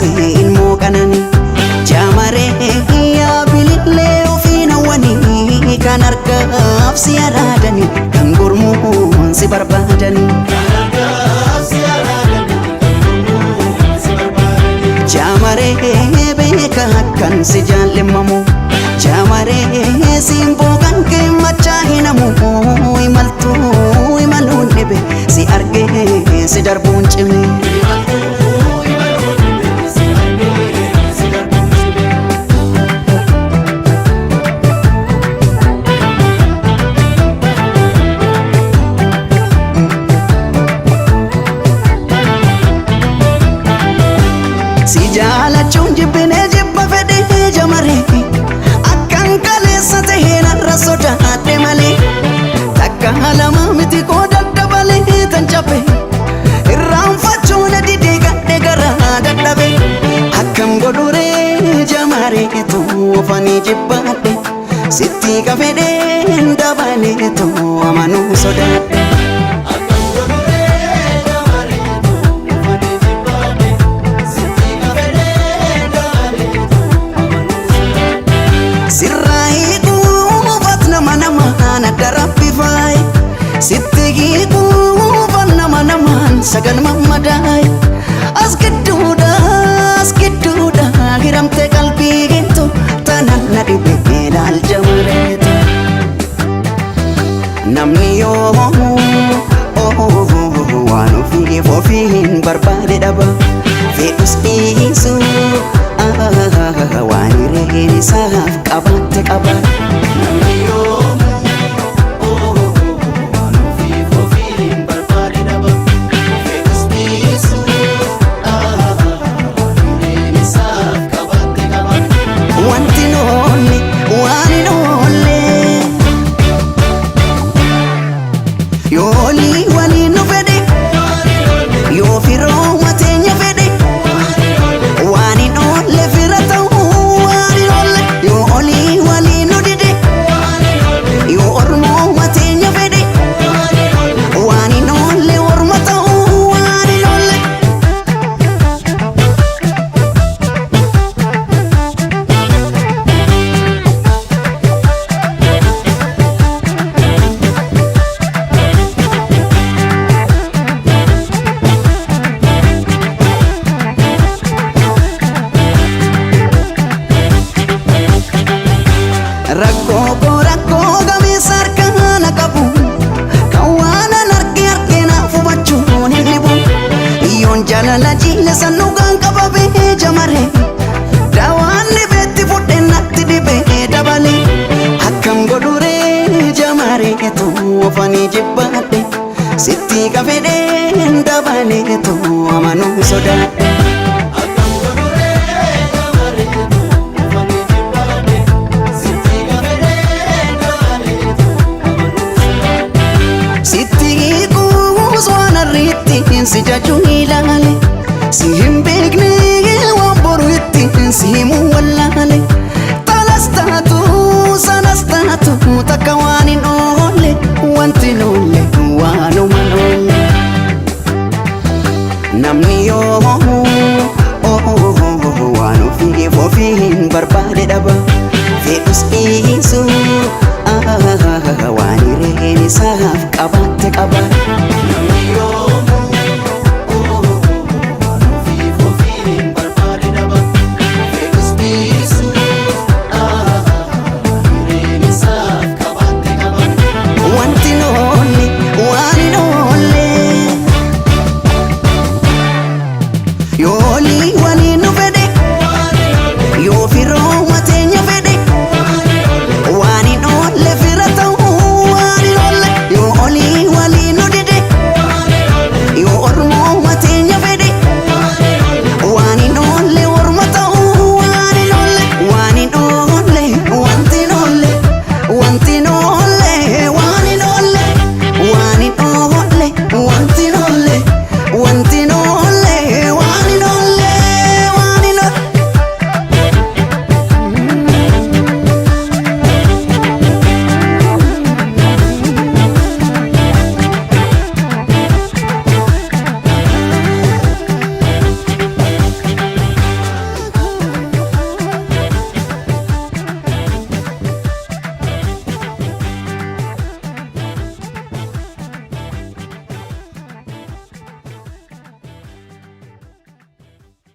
deesse ilmoo qananii. Jaamaree yaa bilillee ofiin hawwanii kan harkaaf si araadanii kan gurmuun si barbaadanii. Jaamaree beeka akkan si jaallemmamu jaamaree simboo kan kee machaa hinamu imaltuu imaluun dhibe si argee si darbuun cime. Si jaalachuun jibbinee jibba fedhee jamaree akkan kaleessa ta'ee narra sodaadhe malee takka lama miti koo daddabalee tan cabe irraanfachuun didee gadhe garaa dadhabe akkam godhuree jamareetu ofanii jibbaadhe sitti kafedheen dabaleetu amanuu sodaadhe. Sirraa hiikuufat nama namaan adda rabbi faaye sitti hiikuufat nama namaan sagal mammadaaye as gidduudha as gidduudha hiramte qalbii geettu tanan na dhibe ilaal jamareetu. Namni yoo waan ofiif ofiin barbaade dhaba fedhus dhiisu waan hireen isaaf qabaatte qaba. Namni yoomuu waan ofiif ofiin barbaade dhaba. Fedhus dhiisu waan hireen isaaf qabaatte qaba. Wanti hin oolle waan hin oolle yoo olii waliin nu fedhe yoo firooma teenya fedhe waan hin oolle fira ta'uu waan hin oolle yoo olii waliin nu dide yoo ormooma teenya fedhe waan hin oolle orma ta'uu waan hin oolle. Rakkoo koo rakkoo gameessa harkaa na qabu kan waan an arge arge naaf hubachuun hin dhibu yoon jaalala jiile san dhugaan qabamee jamare daawaan dhibeetti fudhe natti dhibee dabale akkam godhuree jamareetu ofanii jibbaadhe sitti kafedheen dabaleetu amanuu sodaadhe. Akkam godhuree jamareetu ofanii jibbaadhe sitti kafedhee dabaleetu amanuu sodaadhe. Sitti hiikuus waan arriitti si jajuu ilaale si hin beekne waan boru itti si himuu wallaale talas taatu sanas taatu takka waan hin oolle wanti hin oolle waanuma hin oolle. Namni yoo waan ofiif ofiin barbaade dhaba fedhus dhiisu